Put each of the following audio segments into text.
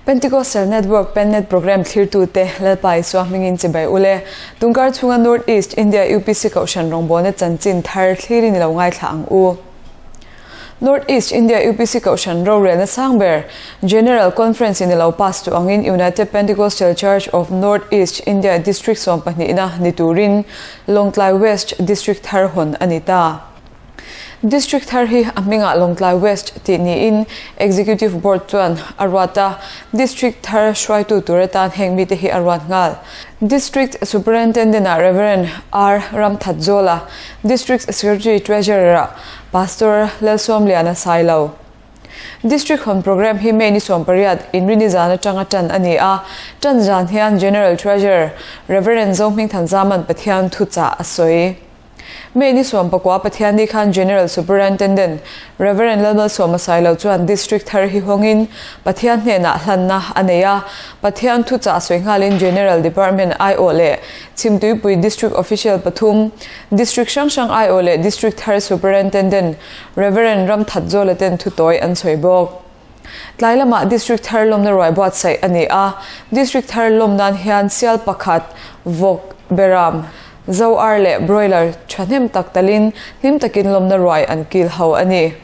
Pentecostal Network Pennet Programme thlirtute Lalpa Isua hmingin chibai ule. Tungkar chhunga North East India UPC Kohhran rawngbawlna chanchin thar thlirin i lo ngaithla ang u. North East India UPC Kohhran rorelna sang ber General Conference in i lo pass tu angin United Pentecostal Church of North East India District sawmpahnihna ni turin Lawngtlai West District thar hawn a ni ta. District thar hi a hmingah Lawngtlai West tih niin Executive Board chuan a ruat a, District thar hruaitu tur atan heng mite hi a ruat nghal. District Superintendent-ah Rev. R. Ramthatzawla, District Secretary Treasurer-ah Pastor Lalsawmliana Sailo. District hawn programme hi May ni 18 Inrini zan atanga tan a ni a, tan zan hian General Treasurer Rev. Zohmingthanzaman Pathian thuchah a sawi. May ni 19 Pathianni khan General Superintendent Rev. Lalmalsawma Sailo chuan District thar hi hawngin Pathian hnenah hlanna a nei a, Pathian thuchah sawi nghalin General Department aiawh leh Chhimtuipui District Official pathum, District hrang hrang aiawh leh District thar Superintendent Rev. Ramthatzawla ten thutawi an sawi bawk. Tlai lamah District thar lawmna ruai buatsaih a ni a, District thar lawm nan hian sial pakhat, vawk, beram, zo ar leh broiler thahnem tak talin hlim takin lawmna ruai an kil ho a ni.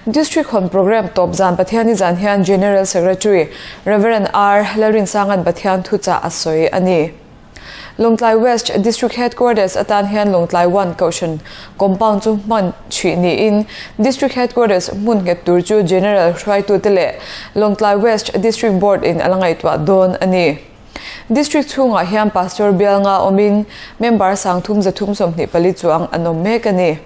District hawn programme tawp zan Pathiani zan hian General Secretary Rev. R. Lalrinsanga'n Pathian thuchah a sawi a ni. Lawngtlai West District Headquarters atan hian Lawngtlai One Kohhran compound chu hman chhuih niin District Headquarters hmun nghet tur chu General hruaitute leh Lawngtlai West District Board in a la ngaihtuah dawn a ni. District chhungah hian Pastor bial nga awmin member 3324 chuang an awm mek a ni.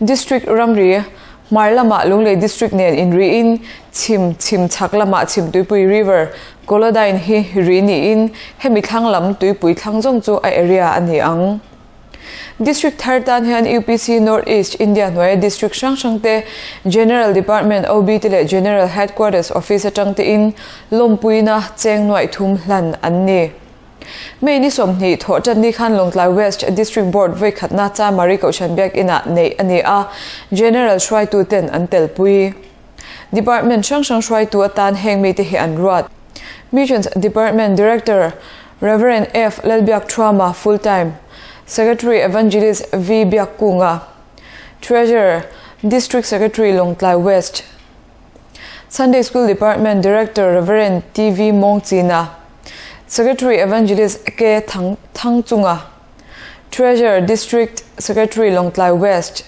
District ramri, Hmar lamah Lunglei District nen inriin chhim chhim chhak lamah Chhimtuipui River, Kolodyne hi ri niin hemi thlang lam tuipui thlang zawng chu a area a ni ang. District thar tan hian UPC North East India hnuaia District hrang hrang te, General Department OB te leh General Headquarters Office atang tein lawmpuina cheng nuaih thum hlan an ni. May ni 20 thawh tan ni khan Lawngtlai West District Board vawikhatna Chamari Kohhran Biakinah neih a ni a, General hruaitu ten an telpui. Department hrang hrang hruaitu atan heng mite hi an ruat. Missions Department Director Rev. F. Lalbiakthuama, Full Time, Secretary Evangelist V. Biakkunga, Treasurer, District Secretary Lawngtlai West. Sunday School Department Director Rev. TV Mawngchina, Secretary Evangelist K. Thang Thangchunga, Treasurer District Secretary Lawngtlai West,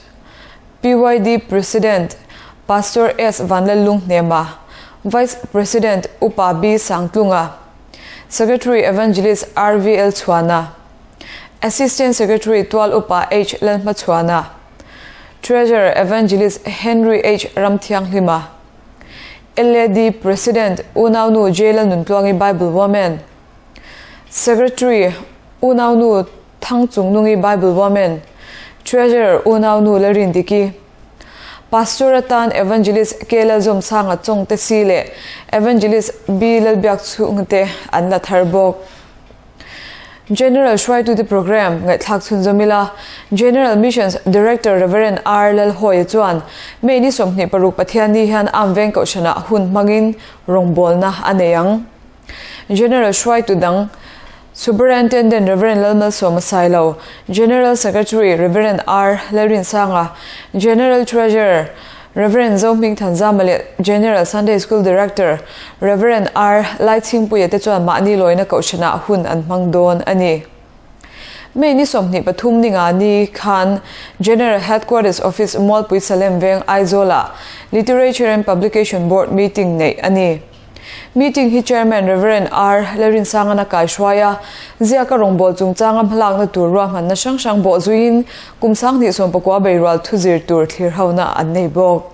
PYD President Pastor S. Vanlallunghnema, Vice President Upa B. Sangtlunga, Secretary Evangelist RVL Chhuana, Assistant Secretary Tual Upa H. Lalhmachhuana, Treasurer Evangelist Henry H. Ramthianghlima, LAD President Unaunu J. Lalnuntluangi Bible Woman, Secretary Unaunu Thangchungnungi Bible Woman, Treasurer Unaunu Lalrindiki, Pastor atan Evangelist K. Lalzawmsanga Chawngte Si leh Evangelist B. Lalbiakchhungte an la thar bawk. General hruaitute programme ngaihthlak chhunzawm ila, General Missions Director Rev. R. Lalhawia chuan May ni 26 Pathianni hian Amveng Kohhranah hun hmangin rawngbawlna a nei ang. General hruaitu dang Superintendent Rev. Lalmalsawma Sailo, General Secretary Rev. R. Lalrinsanga, General Treasurer Rev. Zohmingthanzama leh General Sunday School Director Rev. R. Laichhingpuia te chuan mahni lawina kohhranah hun an hmang dawn a ni. May ni 23 ni nga ni khan General Headquarters Office Mualpui Salem Veng Aizawlah Literature and Publication Board meeting neih a ni. Meeting hi Chairman Rev. R. Lalrinsangan a kaihruai a, ziaka rawngbâwl chungchânga hmalâkna tûr ruahmanna hrang hrang bawh zuiin kum 2019 beirual thu zir tûr thlirhona an nei bawk.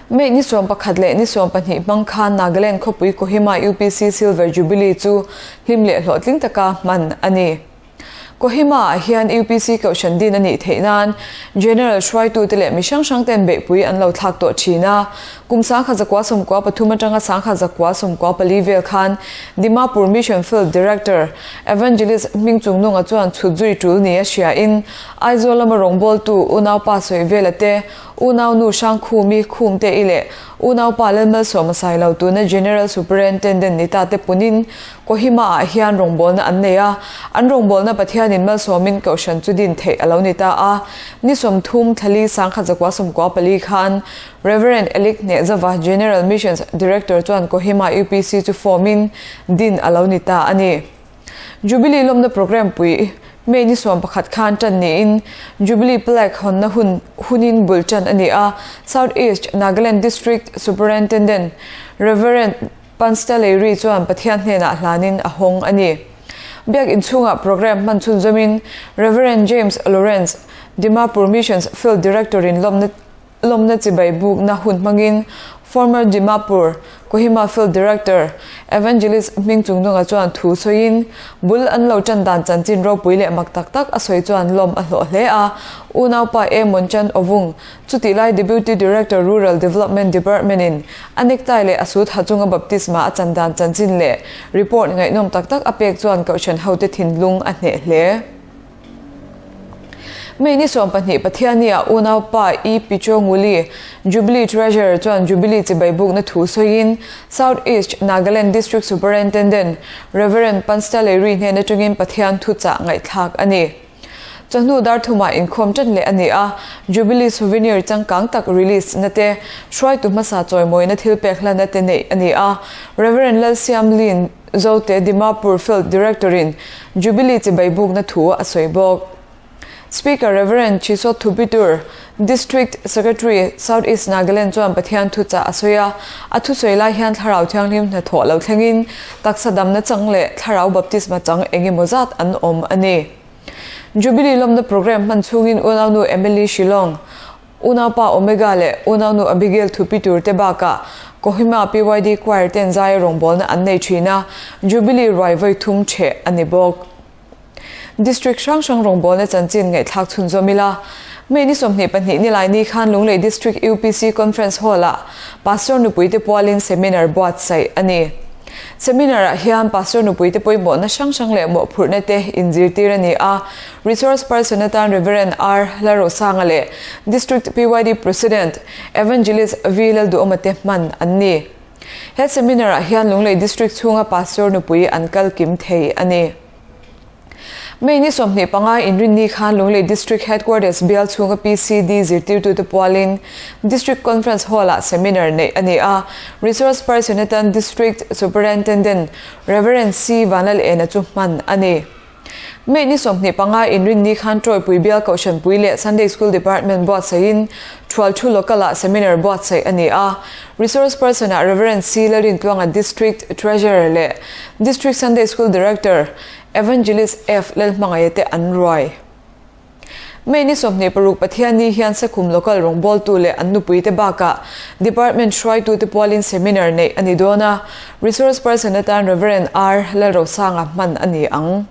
May ni 11 leh ni 12 hmang khan Nagaland khawpui Kohima UPC Silver Jubilee chu hlim leh hlawhtling taka hman a ni. Kohima ah hian UPC Kohhran din a nih theih nan General hruaitute leh mi hrang hrang ten beihpui an lo thlak tawh thin a. Kum 1993 atanga 1994 vel khan Dimapur Mission Field Director Evangelist Hmingchungnunga chuan chhut zui tul ni a hria in Aizawl lama rawngbawltu unaupa sawi vela te. Unaunu Hrangkhumi Khumte-i leh Unaupa Lalmalsawma Sailo tuna General Superintendent ni ta te punin Kohima-ah hian rawngbawlna an nei a, an rawngbawlna Pathianin malsawmin Kohhran chu din theih a lo ni ta a. Ni 30 thlali 1994 khan Rev. Elik Hnehzava General Missions Director chuan Kohima UPC chu form-in din a lo ni ta a ni. Jubilee lawmna programme pui May ni 11 khan tan niin Jubilee Plaque hawnna hun hunin bul tan a ni a, South East Nagaland District Superintendent Rev. Panstaleiri chuan Pathian hnenah hlanin a hawng a ni. Biak inchhungah programme hman chhunzawmin Rev. James Lawrence, Dimapur Missions Field Director-in lawmna Lawmna chibai bukna hun hmangin Former Dimapur, Kohima Field Director, Evangelist Hming Chungdunga chuan thu sawiin, bul an lo tan dan chanchin ropui leh mak tak tak a sawi chuan lawm a hlawh hle a. Unaupa E. Monchan Ovung, chutih lai Deputy Director Rural Development Department-in a necktie leh a suit ha chunga baptisma a chan dan chanchin leh report ngaihnawm tak tak a pek chuan kohhran hote thinlung a hneh hle. May ni 12 Pathianni-ah unaupa E. Picho Nguli, Jubilee Treasurer chuan Jubilee chibai bukna thu sawiin South East Nagaland District Superintendent Rev. Panstaleiri hnen atangin Pathian thuchah ngaihthlak a ni. Chawhnu dar thumah inkhawm ṭan leh a ni a, Jubilee Souvenir changkang tak release na te, hruaitu hmasa chawimawina thil pek hlanna te neih a ni a, Rev. Lalsiam Lin Zote Dimapur Field Director-in Jubilee chibai bukna thu a sawi bawk. Speaker Rev. Chisot Thupitur, District Secretary, South East Nagaland chuan Pathian thuchah a sawi a, a thusawi lai hian Thlarau Thianghlim hnathawh lo thlengin taksa damna chang leh Thlarau Baptisma chang eng emaw zat an awm a ni. Jubilee lawmna programme hman chhungin unaunu Emily Shillong, Unaupa Omega leh unaunu Abigail thupi tur te bakah Kohima PYD Choir ten zaia rawngbawlna an nei thin a, Jubilee ruai vawi thum theh a ni bawk. District hrang hrang rawngbawlna chanchin ngaihthlak chhunzawm ila, May ni 22 nilai ni khan Lunglei District UPC Conference Hall-ah Pastor nupuite pualin seminar buatsaih a ni. Seminar-ah hian Pastor nupuite pawimawhna hrang hrang leh mawhphurhna te inzirtir a ni a, Resource person atan Rev. R. Lalrosanga leh District PYD President Evangelist V. Lalduhawma te hman an ni. He seminar-ah hian Lunglei District chhunga Pastor nupui an kal kim thei a ni. May ni 25 inrinni khan Lunglei District Headquarters bial chhunga PCD zirtirtute pualin District Conference Hall-ah seminar neih a ni a. Resource person atan District Superintendent Rev. C. Vanlalena chu hman a ni. May ni 25 inrinni khan Tawipui Bial Kohhranpui leh Sunday School Department buatsaihin Thualthu Local-ah seminar buatsaih a ni a. Resource person-ah Rev. C. Lalrintluanga District Treasurer leh District Sunday School Director Evangelist F. Lalhmangaia te an ruai. May ni 26 Pathianni hian Sakhum Local rawngbawltu leh an nupuite bakah Department hruaitute pualin seminar neih a ni dawn a, Resource person atan Rev. R. Lalrosanga hman a ni ang.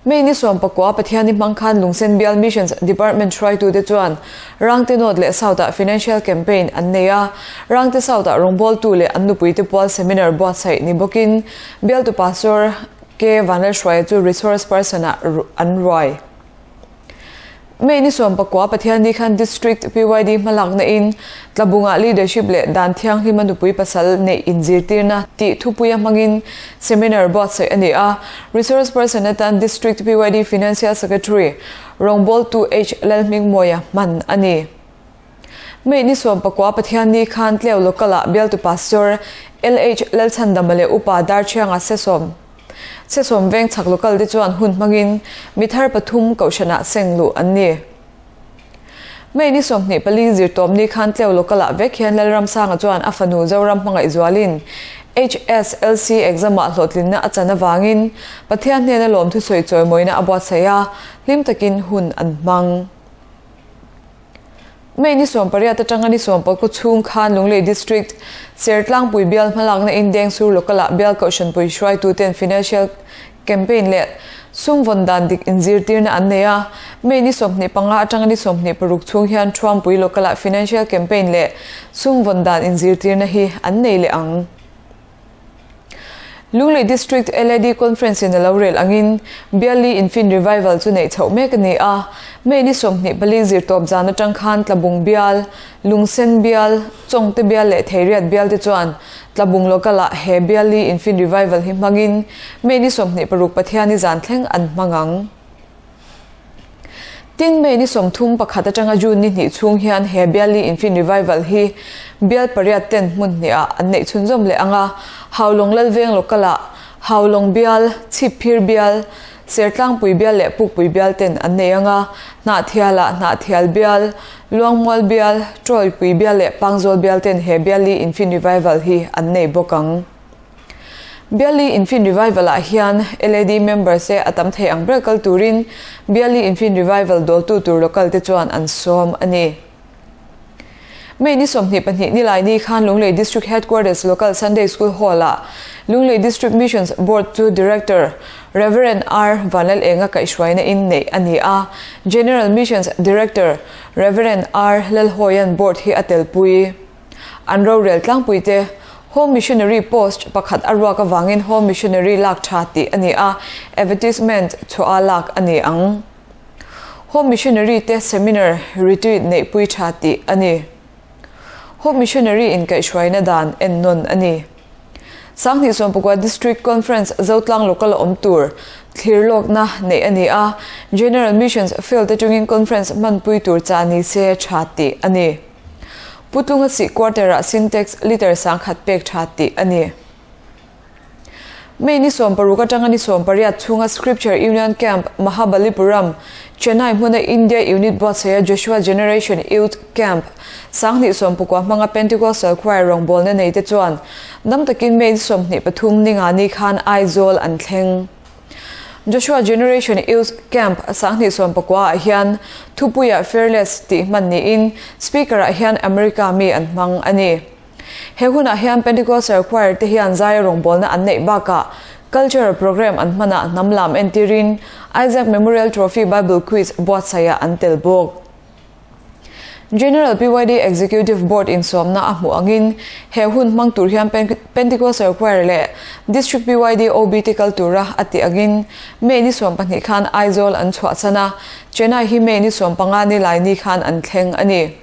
May ni 19 Pathianni hmang khan Lungsen Bial Missions Department hruaitute chuan Rangte North leh South-ah Financial Campaign an nei a, Rangte South-ah rawngbawltu leh an nupuite pual seminar buatsaih ni bawkin Bialtu Pastor K. Vanlalhruaia chu Resource Person-ah an ruai. May ni 19 Pathianni khan District PYD hmalakna in Tlabungah Leadership leh Dan Thianghlima nupui pasal neih inzirtirna tih thupuia hmangin seminar buatsaih a ni a. Resource Person atan District PYD Financial Secretary Rawngbawltu H. Lalhmingmawia hman a ni. May ni 19 Pathianni khan Tleu Local-ah bialtu Pastor LH Lalchhandama leh Upa Darthianga Sesawm Sesawm veng chhak local te chuan hun hmangin mi thar pathum kohhranah seng luh an ni. May ni 24 zirtawpni khan Tleu Local-ah vek hian Lalramsanga chuan a fanu Zoram hmangaih zualin HSLC exam-ah hlawhtlinna a chan avangin Pathian hnena lawmthusawi chawimawina a buatsaih a, hlim takin hun an hmang. May ni 18 atanga ni 19 chhung khan Lunglei District Sertlangpui bial hmalakna in Dengsur Local-ah bial kohhranpui hruaituten Financial Campaign leh sum vawn dan dik inzirtirna an nei a. May ni 25 atanga ni 26 chhung hian Thuampui Local-ah Financial Campaign leh sum vawn dan inzirtirna hi an nei leh ang. Lunglei District LAD Conference in a lo rel angin Bialli Infin Revival chu neih chhoh mek a ni a. May ni 24 zirtawp zan atang khan Tlabung Bial, Lungsen Bial, Chawngte Bial leh Theiriat Bial te chuan Tlabung Local ah he Bialli Infin Revival hi hmangin May ni 26 Pathiani zan thleng an hmang ang. Tin, May ni 31 atanga June ni hnih chhung hian he Bialli Infin Revival hi bial pariat ten hmun hnihah an neih chhunzawm leh ang a, Haulawng Lalveng Local ah Haulawng Bial, Chhipphir Bial, Sertlangpui Bial leh Pukpui Bial ten an nei ang a, Hnahthialah Hnahthial Bial, Luangmual Bial, Trawipui Bial leh Pangzawl Bial ten he Bialli Infin Revival hi an nei bawk ang. Bialli Infin Revival ah hian LAD members te a tam thei ang ber kal turin Bialli Infin Revival dawltu tur local te chuan an sawm a ni. May ni 22 nilai ni khan Lunglei District Headquarters Local Sunday School Hall ah Lunglei District Missions Board chu Director Rev. R. Vanlal Enga kaihhruaina in neih a ni a, General Missions Director Rev. R. Lalhawia'n Board hi a telpui. An rorel tlangpuite Home Missionary Post pakhat a ruak avangin Home Missionary lak tha tih a ni a, advertisement chhuah a lak a ni ang. Home Missionary te Seminar, Retreat neihpui tha tih a ni. Home Missionary inkaihhruaina dan ennawn a ni. 2019 District Conference Zotlang Local a awm tur thlir lawkna neih a ni a, General Missions Field atangin Conference hmanpui tur chah ni se tha tih a ni. Putlunga sih quarter-ah Sintex litre 10,000 pek tha tih a ni. May ni 16 atanga ni 18 chhunga Scripture Union Camp, Mahabalipuram, Chennai hmuna India Unit buatsaiha Joshua Generation Youth Camp 2019 hmanga Pentecostal Choir rawngbawlna neite chuan dam takin May ni 23 ninga ni khan Aizawl an thleng. Joshua Generation Youth Camp 2019 ah hian thupuiah Fearless tih hman niin Speaker ah hian America mi an hmang a ni. He hunah hian Pentecostal Choir te hian zaia rawngbawlna an neih bakah Cultural Programme an hmanah hnam lam entirin Isaac Memorial Trophy Bible Quiz buatsaihah an tel bawk. General PYD Executive Board insawmna a hmuh angin he hun hmang tur hian Pentecostal Choir leh District PYD OB te kal tura a tih angin May ni 12 khan Aizawl an chhuahsan a, Chennai hi May ni 15 ni lai ni khan an thleng a ni.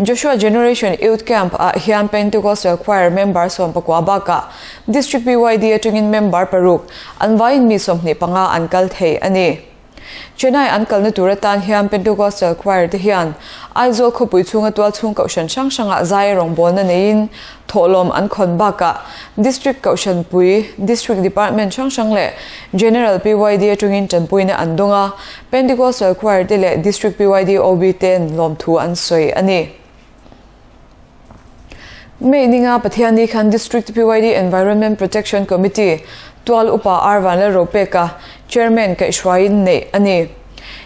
Joshua Generation Youth Camp ah hian Pentecostal Choir member 19 bakah District PYD atangin member paruk an vaiin mi 25 an kal thei a ni. Chennai an kalna tur atan hian Pentecostal Choir te hian Aizawl khawpui chhunga tualchhung kohhran hrang hrangah zai rawngbawlna neiin thawhlawm an khawn bakah District Kohhran Pui, District Department hrang hrang leh General PYD atangin tanpuina an dawng a, Pentecostal Choir te leh District PYD OB te'n lawmthu an sawi a ni. May ninga Pathianni khan District PYD Environment Protection Committee tual upa R Vanlalropeka, Chairman kaihhruaiin neih a ni.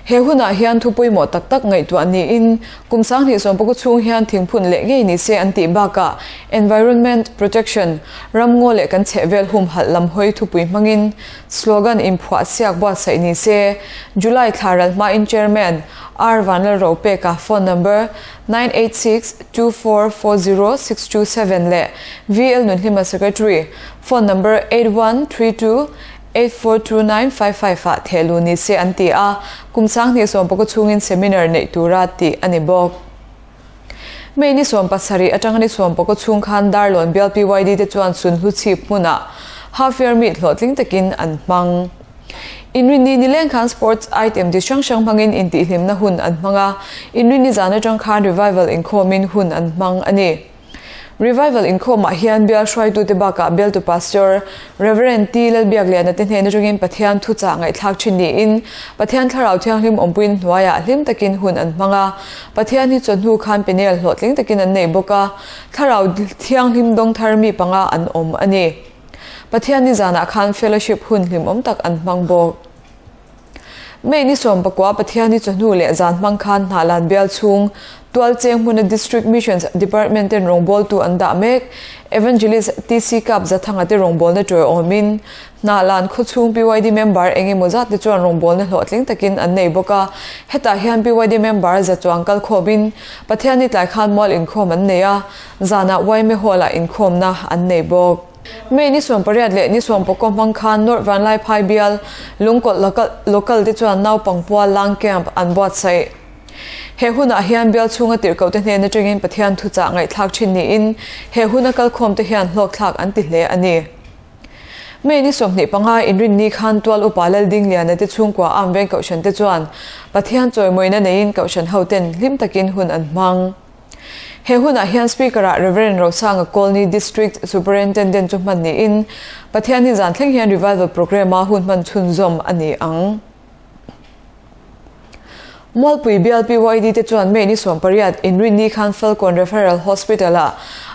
He hunah hian thu pawimawh tak tak ngaihtuah niin kum 2019 chhung hian thingphun leh ngei ni se an tih bakah Environment Protection, ramngaw leh kan chhehvel humhalh lam hawi thupui hmangin slogan inphuah siak buatsaih ni se. July thla ral hmain Chairman R Vanlalropeka phone number 9862440627 leh VL Nunhlima Secretary, phone number 8132842955 ah thehluh ni se an ti a, kum 2019 chhungin seminar neih tura tih a ni bawk. May ni 17 atanga ni 19 chhung khan Darlawn bial PYD te chuan Sunhlu chhip hmunah half year meet hlawhtling takin an hmang. Inrinni nileng khan sports item chi hrang hrang hmangin intihhlimna hun an hmang a, Inrinni zan atang khan revival inkhawmin hun an hmang a ni. Revival inkhawmah hian bial hruaitute bakah bialtu Pastor Rev. T. Lalbiakliana te hnen atangin Pathian thuchah ngaihthlak thin niin Pathian Thlarau Thianghlim awmpuiin hnuaiah hlim takin hun an hmang a, Pathian hi chawhnu khan penel hlawhtling takin an nei bawk a, Thlarau Thianghlim dawng thar mi panga an awm a ni. Pathian ni zanah khan fellowship hun hlimawm tak an hmang bawk. May ni 19 Pathian ni chawhnu leh zan hmang khan Hnahlan bial chhung Tualcheng hmuna District Missions Department ten rawngbawltu an dah mek. Evangelist TC Kap Zathanga te rawngbawlna tawiawmin Hnahlan khawchhung PYD member eng emaw zat te chuan rawngbawlna hlawhtling takin an nei bawk a. Hetah hian PYD member za chuang kal khawmin Pathian ni tlai khan mual inkhawm an nei a, zanah Yma Hall-ah inkhawmna an nei bawk. May ni 18 leh ni 19 hmang khan North Vanlaiphai bial Lungkawlh Local te chuan naupang pual Lang Camp an buatsaih. He hunah hian bial chhunga tirhkohte hnen atangin Pathian thuchah ngaihthlak thin niin he huna kalkhawmte hian hlawkthlak an ti hle a ni. May ni 25 inrinni khan tual upa Laldingliana te chhungkua am veng kohhran te chuan Pathian chawimawina neiin kohhran hoten hlim takin hun an hmang. He hunah hian Speaker-ah Rev. Rosanga Colney District Superintendent chu hman niin Pathian hi zan thleng hian Revival Programme-a hun hman chhunzawm a ni ang. Mualpui bial PYD te chuan May ni 18 inrinni khan Falkawn Referral Hospital-ah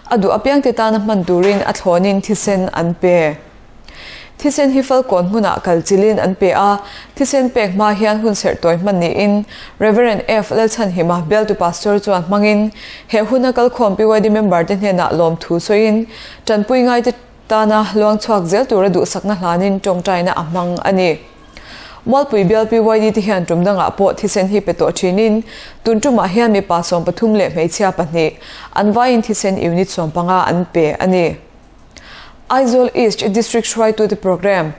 a duh apiangte tana hman turin a thlawnin thisen an pe. Thisen hi Falkawn hmunah kal chilin an pe a, thisen pek hma hian hun serh tawi hman niin Rev. F. Lalchhanhima bialtu pastor chuan hmangin he huna kalkhawm PYD member te hnenah lawmthu sawiin tanpui ngaite tana luang chhuak zel tura duhsakna hlanin tawngtaina a hmang a ni. Mualpui bial PYD te hian tum dangah pawh thisen hi pe tawh thinin tun tumah hian mipa 13 leh hmeichhia pahnih an vaiin thisen unit 15 an pe a ni. Aizawl East District hruaitute Programme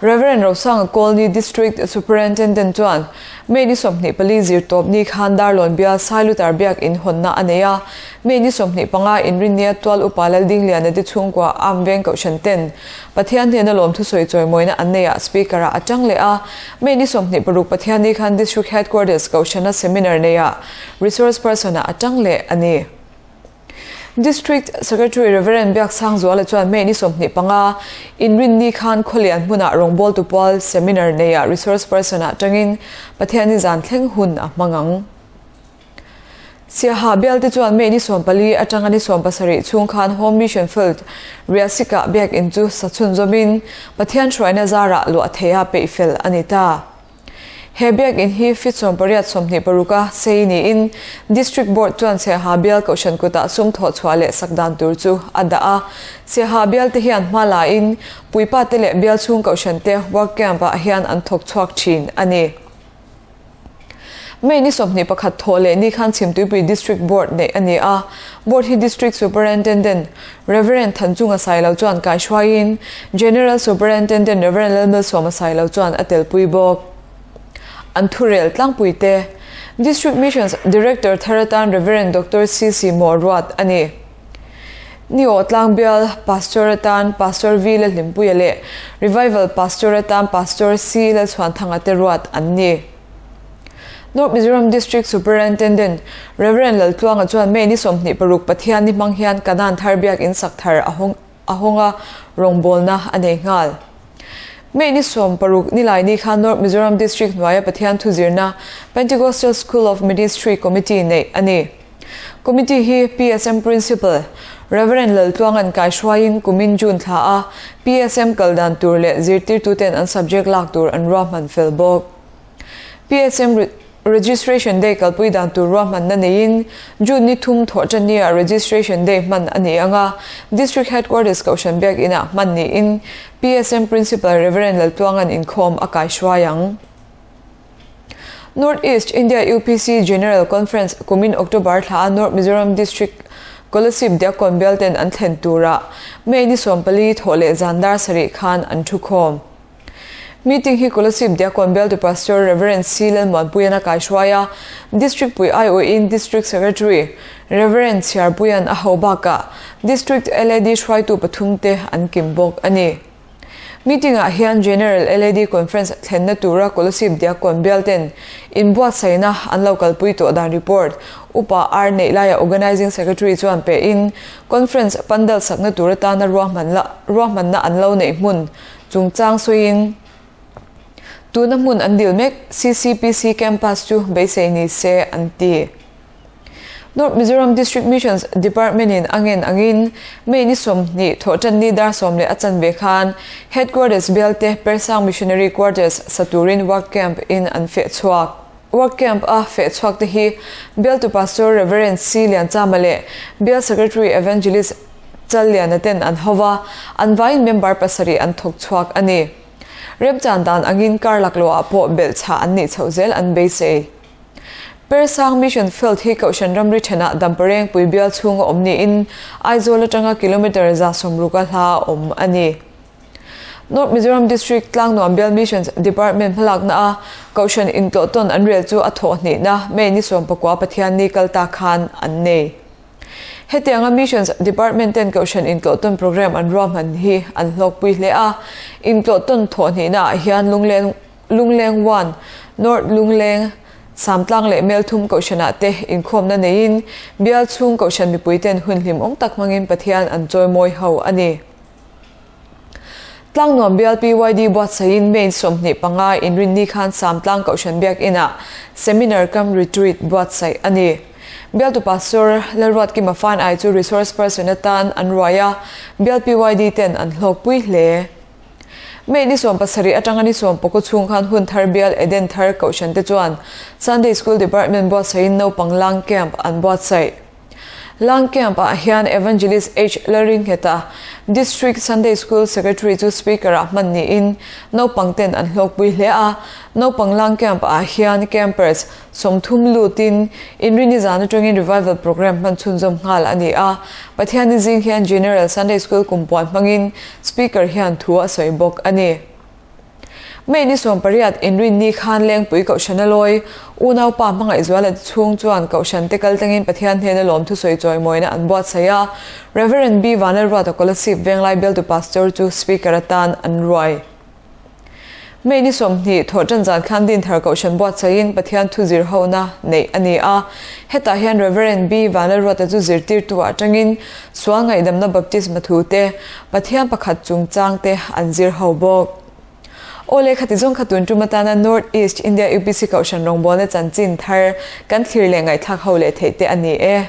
Rev. Rosanga Colney District Superintendent chuan May ni 24 zirtawp ni khan Darlawn bial Sailutar biak in hawnna a nei a, May ni 25 inrinnia tual upa Laldingliana te chhungkua Arm Veng Kohhran ten Pathian hnena lawmthusawi chawimawina an nei ah Speaker ah a tang leh a, May ni 26 Pathian ni khan District Headquarters Kohhrana Seminar nei ah Resource Person ah a tang leh a ni. District Secretary Rev. Biaksangzuala chuan May ni 25 inrinni khan Khawlian hmunah rawngbawltu pual seminar neiah resource person ah tangin Pathianni zan thleng hun a hmang ang. Siaha bialte chuan May ni 14 atanga ni 17 chhung khan Home Mission Field Riasikah biakinn chu sa chhunzawmin Pathian hruaina zarah luah theiha peihfel a ni ta. He biakinn hi feet 18 26 a sei niin District Board chuan Siaha bial Kohhran kutah sum thawh chhuah leh sak dan tur chu a dah a. Siaha bial te hian hma lain puipa te leh bial chhung Kohhran te work camp ah hian an thawk chhuak thin a ni. May ni 21 thawh leh ni khan Chhimtuipui District Board neih a ni a. Board hi District Superintendent Rev. Thanchunga Sailo chuan kaihruaiin General Superintendent Rev. Lalmalsawma Sailo chuan a telpui bawk. An thurel tlangpui te District Missions Director thar atan Rev. Doctor CC Maw ruat a ni. Nio Tlangbial Pastor atan Pastor V Lalhlimpuia leh Revival Pastor atan Pastor C Lalchhuanthanga te ruat an ni. North Mizoram District Superintendent Rev. Laltluanga chuan May ni 26 Pathian ni hmang hian Kanan thar biakinn sak thar a hawng a hawng a, rawngbawlna a nei nghal. May ni 60 nilai ni khan North Mizoram District hnuaia Pathian thuzirna Pentecostal School of Ministry Committee neih a ni. Committee hi PSM Principal Rev. Laltluanga'n kaihruaiin kumin June thla a PSM kal dan tur leh zirtirtuten an subject lak tur an ruahman fel bawk. PSM Registration Day kalpui dan tur ruahmanna neiin June ni thum thawh tannia Registration Day hman a ni ang a, District Headquarters Kohhran Biakinah hman niin PSM Principal Rev. Laltluanga'n inkhawm a kaihruai ang. North East India UPC General Conference kumin October thla a North Mizoram District Kolasib Diakkawn bialten an thlen turah May ni 14 thawh leh zan dar sarih khan an thukhawm. Meeting hi Kolasib Diakkawn bialtu Pastor Rev. C. Lalmuanpuian a kaihruai a, District pui aiawhin District Secretary Rev. Chhiarpuian a ho bakah District LAD hruaitu pathumte an kim bawk a ni. Meeting-ah hian General LAD Conference thlenna tura Kolasib Diakkawn bialten inbuatsaihna an lo kalpui tawh dan report Upa R neih laia Organising Secretary chuan pehin Conference pandal sakna tur atana ruahmanna an lo neih hmun chungchang sawiin tuna hmun an dil mek CCPC Campus chu beisei ni se an ti. North Mizoram District Missions Department-in a ngen angin May ni 20 thawhtanni dar sawm leh a chanve khan Headquarters bialte Persang Missionary Quarters sa turin work camp in an feh chhuak. Work camp a feh chhuak te hi bialtu Pastor Rev. C. Lianchama leh Bial Secretary Evangelist Challiana ten an ho va, an vaiin member pasarih an thawk chhuak a ni. Remchan dan angin kar laklawh ah pawh belhchhah an nih chhoh zel an beisei. Persang Mission Field hi Kohhran ramri thenah Damparengpui bial chhunga awm niin Aizawl atanga kilometre 160 a hla awm a ni. North Mizoram District Tlangnuam Bial Missions Department hmalakna a Kohhran intlawh tawn an rel chu a thawh hnihna May ni 19 Pathianni kal ta khan an nei. Hetianga Missions Department ten Kohhran intlawh tawn programme an ruahman hi an hlawkpui hle a, intlawh tawn thawh hnihna ah hian Lungleng Lungleng One, North Lungleng, Samtlang leh Melthum Kohhranah te inkhawmna neiin bial chhung Kohhran mipui ten hun hlimawm tak hmangin Pathian an chawimawi ho a ni. Tlangnuam bial PYD buatsaihin May 25 inrinni khan Samtlang Kohhran Biakinah Seminar cum Retreat buatsaih a ni. Bialtu Pastor Lalruatkima Fanai chu Resource Person atan an ruai a, bial PYD ten an hlawkpui hle. May ni 17 atanga ni 19 chhung khan hun thar bial Eden Thar Kohhran te chuan Sunday School Department buatsaihin naupang lang camp an buatsaih. Lang camp ah hian Evangelist H Lalringheta, District Sunday School Secretary chu Speaker ah hman niin naupang ten an hlawkpui hle a. Naupang lang camp ah hian campers 30 lutin Inrini zan atangin Revival Programme hman chhunzawm nghal a ni a. Pathianni zing hian General Sunday School kumpuan hmangin Speaker hian thu a sawi bawk a ni. May ni 18 inrinni khan Lengpui Kohhran a lawi. Unaupa Hmangaihzuala te chhung chuan Kohhran te kal tlangin Pathian hnena lawmthu sawi chawimawina an buatsaih a. Rev. B. Vanlalruata Kolasib Venglai bialtu Pastor chu Speaker atan an ruai. May ni 20 thawhtan zan khan Dinthar Kohhran buatsaihin Pathian thu zir hona neih a ni a. Hetah hian Rev. B. Vanlalruata chu zirtirtu atangin sual ngaihdamna baptisma thu te, Pathian pakhat chungchang te an zir ho bawk. Aw le khati zawng kha tun tum atana North East India UPC Kohhran rawngbawlna chanchin thar kan thlir leh ngaihthlak ho leh theih te a ni e.